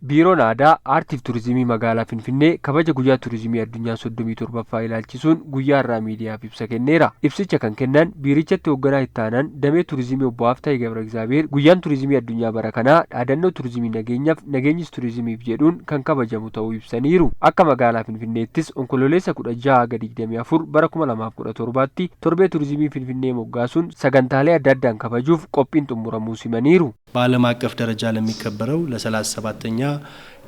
Biiroon Aadaa, Aartiif Turizimii Magaalaa Finfinnee kabaja Guyyaa Turizimii Addunyaa 37ffaa ilaalchisuun guyyaa har'aa miidiyaaf ibsa kenneera. Ibsicha kan kennan biirichatti hoogganaa itti aanaan damee turizimii Obbo Haftayee Gabra Guyyaan Turizimii Addunyaa bara kanaa dhaadannoo "Turizimii nageenyaaf, nageenyis turizimiif" jedhuun kan kabajamu ta'uu ibsaniiru. Akka magaalaa Finfinneettis Onkololeessa 16 haga 24 bara 2017tti torbee turizimii Finfinnee moggaasuun sagantaalee adda addaan kabajuuf qophiin xumuramuu himaniiru. በዓለም አቀፍ ደረጃ ለሚከበረው ለ37ኛ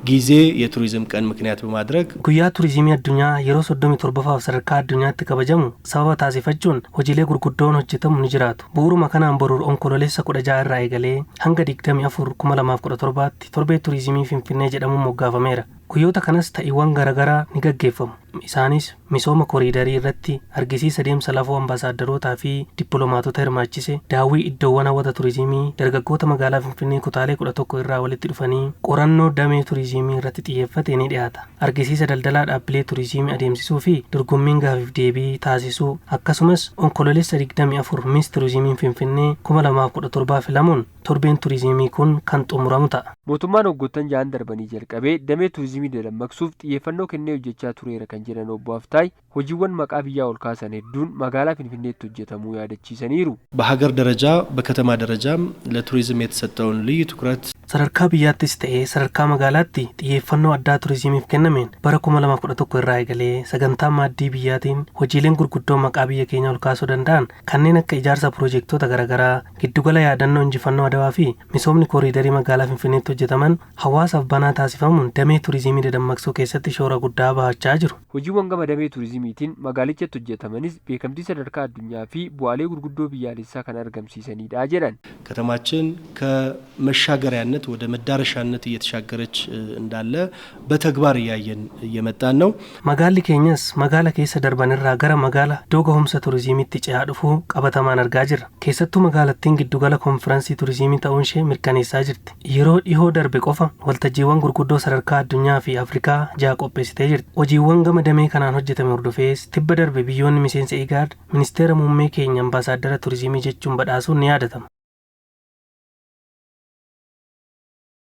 ጊዜ የቱሪዝም ቀን ምክንያት በማድረግ Guyyaa Turizimii Addunyaa yeroo 37ffaaf sadarkaa addunyaatti kabajamu sababa taasifachuun hojiilee gurguddoon hojjetamu ni jiraatu. Bu'uuruma kanaan boru Onkololeessa 16 irraa eegalee hanga 24 2017tti torbee turizimii Finfinnee jedhamuun moggaafameera. Guyyoota kanas ta'iiwwan garaagaraa ni gaggeeffamu. Isaanis misooma koriidarii irratti argisiisa deemsa lafoo ambaasaaddarootaa fi dippiloomaatota hirmaachise, daawwii iddoowwan hawwata turizimii, dargaggoota magaalaa Finfinnee kutaalee 11 irraa walitti dhufanii qorannoo damee turizimii irratti xiyyeeffate ni dhiyaata. Argisiisa daldalaa dhaabbilee turizimii adeemsisuu fi dorgommiin gaafiif deebii taasisuu, akkasumas Onkololeessa 24 Miss Turizimiin Finfinnee 2017 filamuun torbeen turizimii kun kan xumuramu ta'a. Mootummaan waggoottan 6n darbanii jalqabee damee turizimii dadammaqsuuf xiyyeeffannoo kennee hojjechaa tureera kan jedhan Obbo Haftaay, hojiiwwan maqaa biyyaa ol kaasan hedduun magaalaa Finfinneetti hojjetamuu yaadachiisaniiru. በሀገር ደረጃ በከተማ ደረጃም ለቱሪዝም የተሰጠውን ልዩ ትኩረት Sadarkaa biyyaattis ta'ee sadarkaa magaalaatti xiyyeeffannoo addaa turizimiif kennameen bara 2011 irraa eegalee sagantaa Maaddii Biyyaatiin hojiileen gurguddoo maqaa biyya keenya ol kaasuu danda'an kanneen akka ijaarsa piroojektota garaagaraa, giddugala yaadannoo injifannoo Adawaa fi misoomni kooriidarii magaalaa Finfinneetti hojjetaman hawaasaaf banaa taasifamuun damee turizimii dadammaqsuu keessatti shoora guddaa bahachaa jiru. Hojiiwwan gama damee turizimiitiin magaalichatti hojjetamanis beekamtii sadarkaa addunyaa fi bu'aalee gurguddoo biyyaalessaa kan argamsiisanidha jedhan. ከተማችን ከመሻገሪያነት ወደ መዳረሻነት እየተሻገረች እንዳለ በተግባር እያየን እየመጣን ነው። Magaalli keenyas magaala keessa darban irraa gara magaala iddoo gahumsa turizimiitti ce'aa dhufuu qabatamaan argaa jirra. Keessattuu magaalattiin giddugala konfiraansii turizimii ta'uun ishee mirkaneessaa jirti. Yeroo dhihoo darbe qofa waltajjiiwwan gurguddoo sadarkaa addunyaa fi Afrikaa ja'a qopheessitee jirti. Hojiiwwan gama damee kanaan hojjetame hordofees tibba darbe biyyoonni miseensa IGAD ministeera muummee keenya ambaasaadara turizimii jechuun badhaasuun ni yaadatama.